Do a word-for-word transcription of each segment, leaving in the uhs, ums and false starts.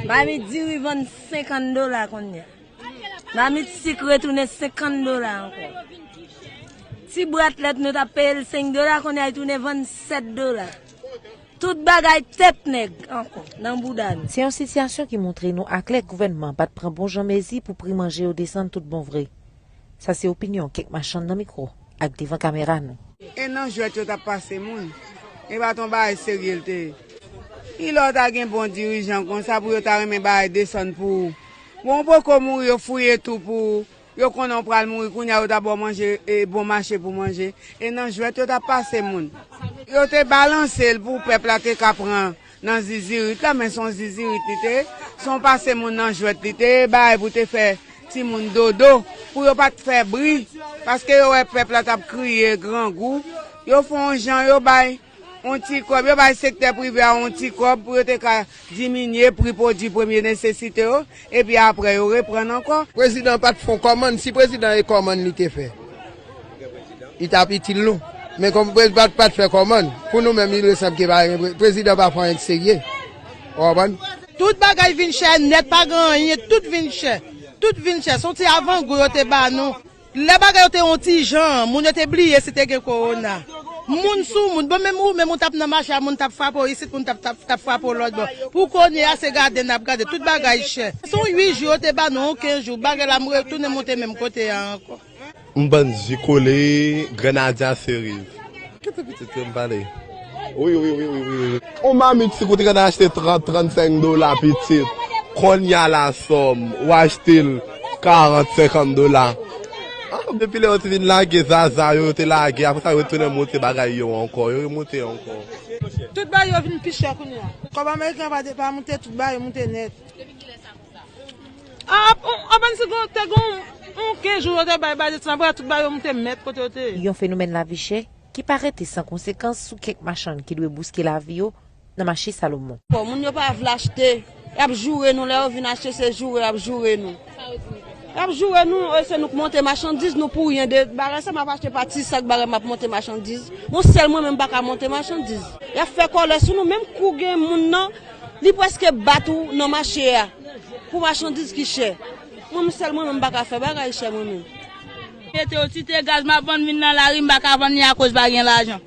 Mamit diri vann senkant dola kounye a. Mamit sik retounen senkant dola ankò. Ti bwat lèt nou t ap peye l senk dola, kounye a li tounen vann sèt dola. Tout bagay tèt nèg ankò nan bouda nou. Se yon sitiyasyon ki montre nou aklè gouvènman an pa t pran bon jan mezi pou pri manje yo desann tout bon vre. Sa se opinyon kèk machann nan mikwo ak devan kamera nou. E nan jwèt yo t ap pase moun. E pa t yon bagay serye l te ye. Ilè w ta gen bon dirijan konsa pou yo ta renmen bagay desann pou ou. Bon, ou poko mouri, yo fouye tou pou ou. Yo konnen w pral mouri, kounye a yo ta ba w manje, e bon mache pou manje. E nan jwèt yo t ap pase moun. Yo te balanse l pou pèp la te ka pran nan zizirit la, men se yon zizirit li te ye. Se yon pase moun nan jwèt li te ye, bagay pou te fè timoun dodo, pou yo pa t fè bri, paske yo wè pèp la t ap kriye grangou. Yo fè yon jan, yo bay yon ti kòb, yo bay sektè prive a yon ti kòb pou yo te ka diminye pri pwodui premye nesesite yo, epi apre yo reprann ankò. Prezidan pa t fè yon kòmann, si prezidan e kòmann li te fè, li t ap itil nou. Men kòm prezidan pa t fè kòmann, pou nou menm, li sanble ke pa gen pre-, prezidan pa fè anyen k serye. Ou konprann? Tout bagay vin chè nèt, pa gen anyen, tout vin chè. Tout vin chè. Se yon ti avangou yo te ba nou. Lè bagay yo te yon ti jan, moun yo te bliye si te gen kowona. Moun sou moun. Bon, menm ou, menm ou t ap nan mache a, moun t ap frape w isit, moun t ap, t ap, t ap frape w lòt bò. Pou kounye a, se gade n ap gade, tout bagay chè. Se yon uit jou yo te ba nou, yon kenz jou, bagay la m retounen monte menm kote a ankò. M vann ji kole, grenadya, seriz. Kite pitit yo m pale. Wi, wi, wi, wi, wi, wi. On mamit sik ou te konn achte trant, trannsenk dola pitit. Kounye a la sòm, ou achte l karant, senkant dola. Ah, depi lè yo te vin lage zaza yo, yo te lage, apre sa yo retounen monte bagay yo ankò, yo remonte ankò. Tout bagay yo vin pi chè kounye a. Kòb ameriken pa, pa moute, tout bagay yo moute nèt. Ap, ap ann si gon, te gon, yon kenz jou yo te bay, bay desann, apre tout bagay yo moute mèt kote yo te ye. Yon fenomèn lavi chè ki pa rete san konsekans sou kèk machann ki dwe bouske lavi yo nan mache Salomon. Bon, moun yo pa vle achte, y ap joure nou, lè yo vin achte, se joure y ap joure nou. Y ap joure nou, e se nou k monte machandiz nou pou ryen de bagay sa, m ap achte pa ti sak bagay, m ap monte machandiz. Yon sèl mwen menm pa ka monte machandiz. Y ap fè kòlè sou nou, menm kou gen moun nan, li prèske bat ou nan mache a. Pou machandiz ki chè. Mwen menm sèl mwen menm m pa ka fè bagay chè mwen menm. Mete yo ti te gaz m ap vann vin nan lari, m pa ka vann li akoz pa gen lajan.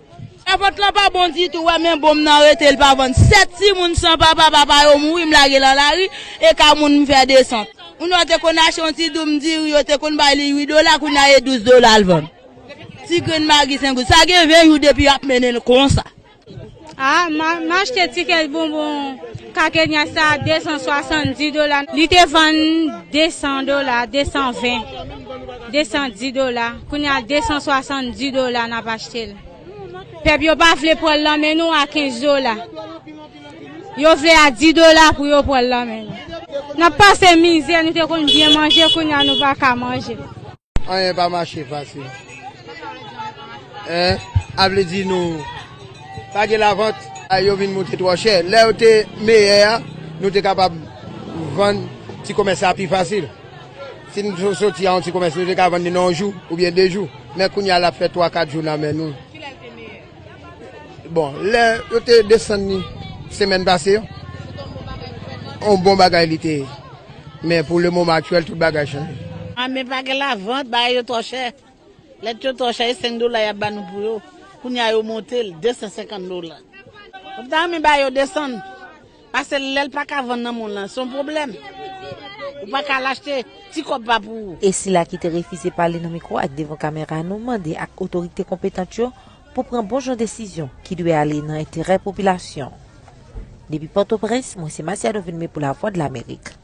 Lavant lan pa bon ditou, wè men bon m nan rete l pa vann. Sèt timoun san papa, papa yo mouri, m lage nan lari, e ka moun m fè desant. Moun yo te konn achte yon ti doum diri, yo te konn bay li uit dola, kounye a e douz dola l vann. Ti grenn magi senk goud, sa gen ven jou depi y ap mennen l konsa. Ah, ma, m achte ti kèch bonbon Kakenya sa de san swasanndis dola. Li te vann de san dola, de san ven, de san dis dola. Kounye a de san swasanndis dola n ap achte l. Pèp yo pa vle pran l nan men nou a kenz dola. Yo vle a dis dola pou yo pran l nan men nou. N ap pase mizè, nou te konn byen manje, kounye a nou pa ka manje. Anyen pa mache fasil. Hein? A vle di nou pa gen lavant, a yo vin moute twò chè. Lè yo te meyè a, nou te kapab vann ti komès la pi fasil. Si nou so-, soti a yon ti komès, nou te ka vann li nan yon jou oubyen de jou. Men kounye a l ap fè twa, kat jou nan men nou. Bon, lè yo te desann li semèn pase yo, yon bon bagay li te ye. Men pou lemoman aktyèl, tout bagay chanje. Ah, men pa gen lavant, bagay yo twò chè. Lèt yo twò chè, e senk dola y ap ba nou pou yo. Kounye a yo monte l, de san senkant dola. Ou ta renmen ba yo desann. Pase lè l pa ka vann nan men w lan, se yon pwoblèm. Ou pa ka al achte, ti kòb pa pou ou. E sila ki te refize pale nan mikwo ak devan kamera nou mande ak otorite konpetant yo pou pran bon jan desizyon ki dwe ale nan enterè popilasyon. Depi Pòtoprens, mwen se Masiado Vilmé pou Lavwadlamerik.